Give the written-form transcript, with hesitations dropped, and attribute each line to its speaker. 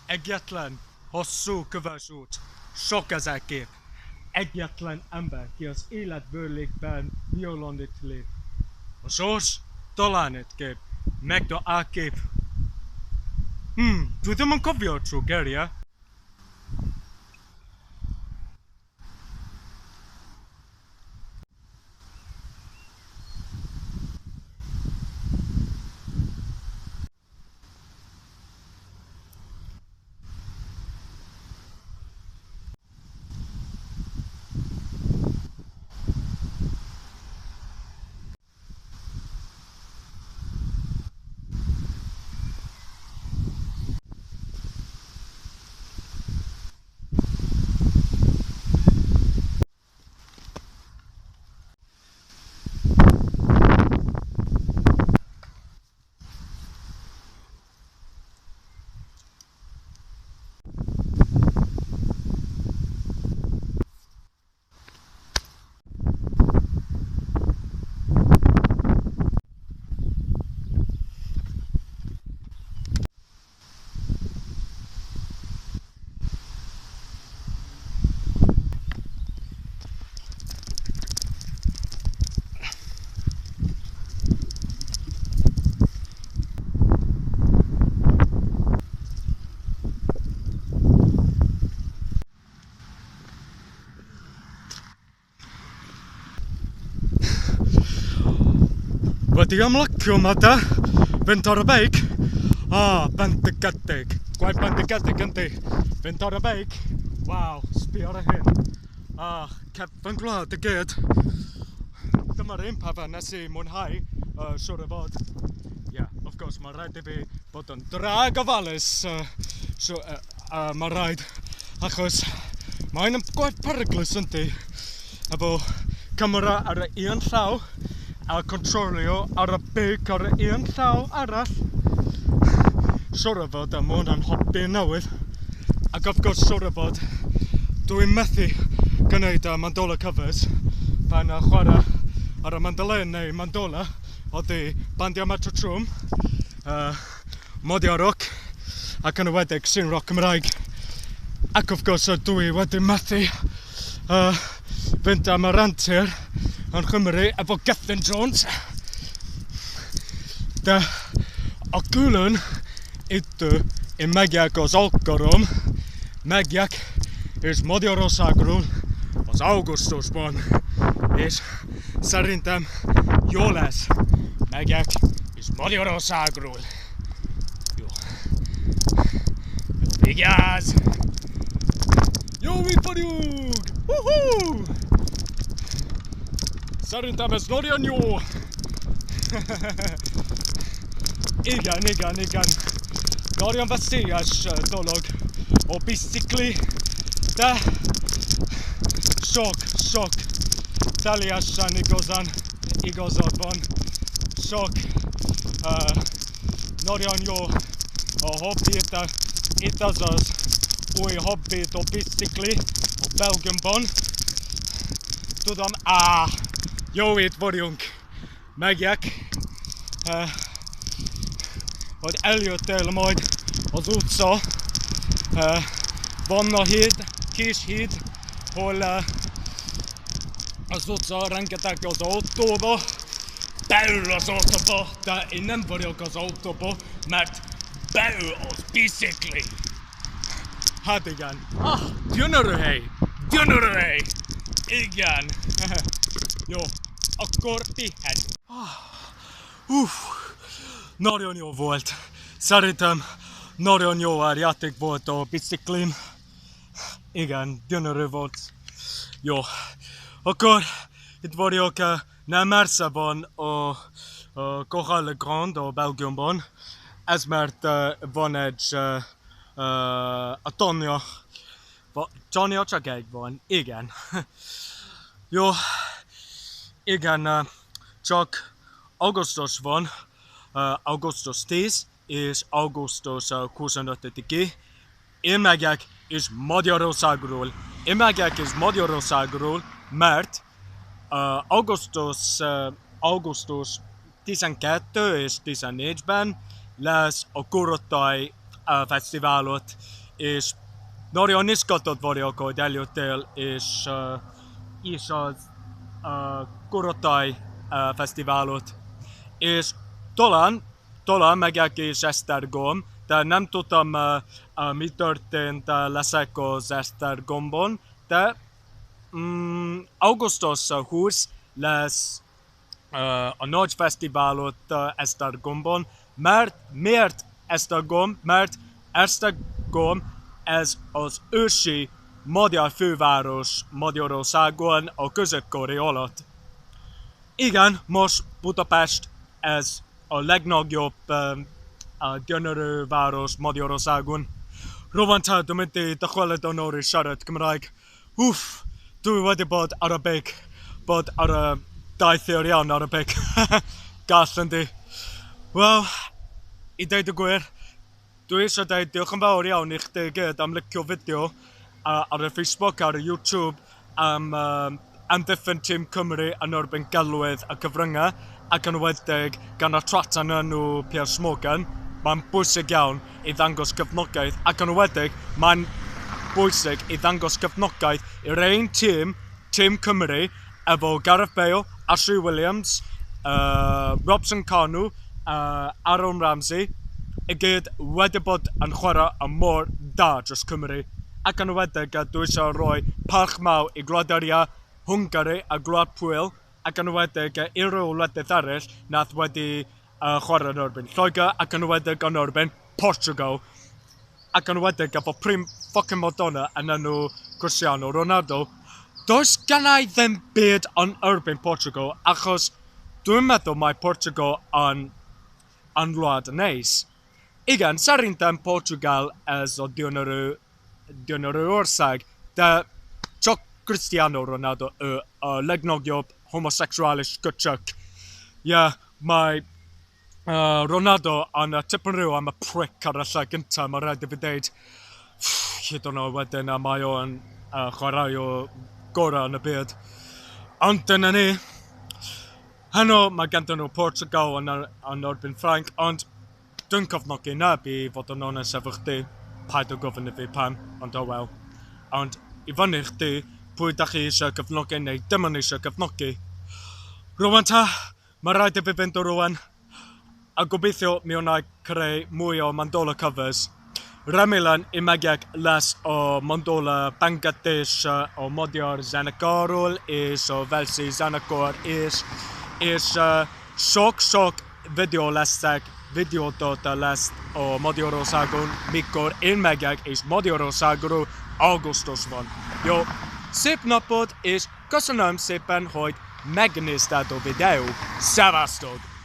Speaker 1: Egyetlen hosszú köves út, sok ezer kép. Egyetlen ember, ki az élet bőrlékben violonit lép. A sors talán egy kép, meg de a kép. Dwi ddim yn cofio trwy geiriau. Wedi ymlacio 'ma de, fynd ar y beic. Ah, bendigedig. Gwaith bendigedig yndi? Fynd ar y beic. Waw, sbio ar y hyn. Ah, cefn gwlad y gyd. Dyma'r un pethau nes i mwynhau, siwr o fod. Yeah, of course, mae rhaid i fi fod yn dra gofalus. So, mae rhaid, achos mae'n gwaith peryglus yndi? Efo camera ar y un llaw a controlio ar y beic ar y un llaw arall. Siwr o fod am hwnna'n hobi newydd. Ac of course siwr o fod dwi'n methu gwneud y mandola covers pan chwarae ar y mandolin neu mandola oddi bandiau Metro Trwm, modio rock ac yn enwedig sin rock Cymraeg. Ac of course dwi wedi methu fynd am yr antur yn Nghymru efo Gethin Jones. De a külön itt én megyek az alkarom, megyek és Magyarországról az augusztusban, és szerintem jó lesz. Megyek és Magyarországról. Jó. Jó, vigyázz! Jó, itt vagyunk! Uhú! Szerintem ez nagyon jó! Igen, igen, igen. Nagyon veszélyes dolog a bicikli, de sok, teljesen igazán, igazad van. Sok, nagyon jó a hobbi, itt az az új hobbi, a bicikli a Belgiumban. Tudom, jó, itt vagyunk. Megyek, hogy eljöttél majd az utca. Van a híd, kis híd, hol az utca rengeteg az autóba, beül az autóba, de én nem vagyok az autóba, mert beül az bicikli. Hát igen. Ah, gyönyörű hely! Gyönyörű hely! Igen. Jó, akkor pihen. Uff, nagyon jó volt. Szerintem nagyon jó játék volt a biciklim. Igen, gyönyörű volt. Jó, akkor itt vagyok, nem messze van a Corral Grand a Belgiumban. Ez mert van egy a Tanya. Tanya csak egy van, igen. Jó, igen, csak augusztus van, augusztus 10 és augusztus 25-i. Én megyek és Magyarországról. Én megyek és Magyarországról, mert augusztus 12 és 14-ben lesz a Kurultai Fesztiválot, és nagyon izgatott vagyok, hogy eljöttél, és az Kurultai Fesztiválot. És talán megyek is Esztergom, de nem tudtam, mi történt leszek az Esztergomban, de augusztus 20 lesz a nagy fesztiválot Esztergomban. Mert miért Esztergom? Mert Esztergom ez az ősi magyar főváros Magyarországon a középkori alatt. Igen, most Budapest ez a legnagyobb a gyönyörű város Magyarországon. Rwan ta, dwi'n mynd i dychwelyd yn ôl i siarad Cymraeg. Wff, dwi wedi bod ar y beic, bod ar y daith hir iawn ar y beic. Gall yndi. Wel, i deud y gwir, dwi eisiau deud diolch yn fawr iawn i chdi gyd am licio fideo ar y Facebook, ar y YouTube, am amddiffyn Tîm Cymru yn erbyn gelwydd y cyfryngau, ac yn enwedig gan y twatan enw Piers Morgan. Mae'n bwysig iawn i ddangos cefnogaeth, ac yn enwedig mae'n bwysig i ddangos cefnogaeth i'r ein tîm, Tîm Cymru, efo Gareth Bale, Ashley Williams, Robson Kanu, Aaron Ramsey, i gyd wedi bod yn chwarae y mor da dros Cymru. Ac yn enwedig dwi eisiau rhoi parch mawr i Gwlad yr Iâ, Hwngari a Gwlad Pwyl, ac yn enwedig unrhyw wledydd eraill nath wedi chwarae yn erbyn Lloegr ac yn enwedig yn erbyn Portugal, ac yn enwedig efo prim fucking Madonna yn enw Cristiano Ronaldo. Does gennai ddim byd yn erbyn Portugal, achos dwi'n meddwl mae Portugal yn wlad neis. Igen, szerintem Portugal ez a gyönyörű ország, de csak Cristiano Ronaldo ő a legnagyobb homoszexuális köcsög. Yeah, mae Ronaldo yn tipyn rhyw am y prick ar y lle gyntaf, mae rhaid i fi ddeud. Hyd yn oed wedyn, a mae o'n chwarae o gorau yn y byd. Ond dyna ni. Heno, mae ganddyn nhw Portugal yn erbyn Ffrainc, ond dwi'n cefnogi neb i fod yn onest efo chdi. Paid o gofyn i fi pam, ond oh well. Ond i fyny chdi, pwy da chi eisiau cefnogi neu dim yn eisiau cefnogi. Rwan ta, mae rhaid i fi fynd o rwan. A gobeithio mi wna i creu mwy o Mandola covers. Remélem, én megyek lesz a Mandola pengetés a magyar zenekarról és a Velszi zenekar is, és sok-sok videó leszek, videót lesz a Magyarországon, mikor én megyek, és Magyarországról augusztusban. Jó, szép napot, és köszönöm szépen, hogy megnézted a videót. Szevasztok!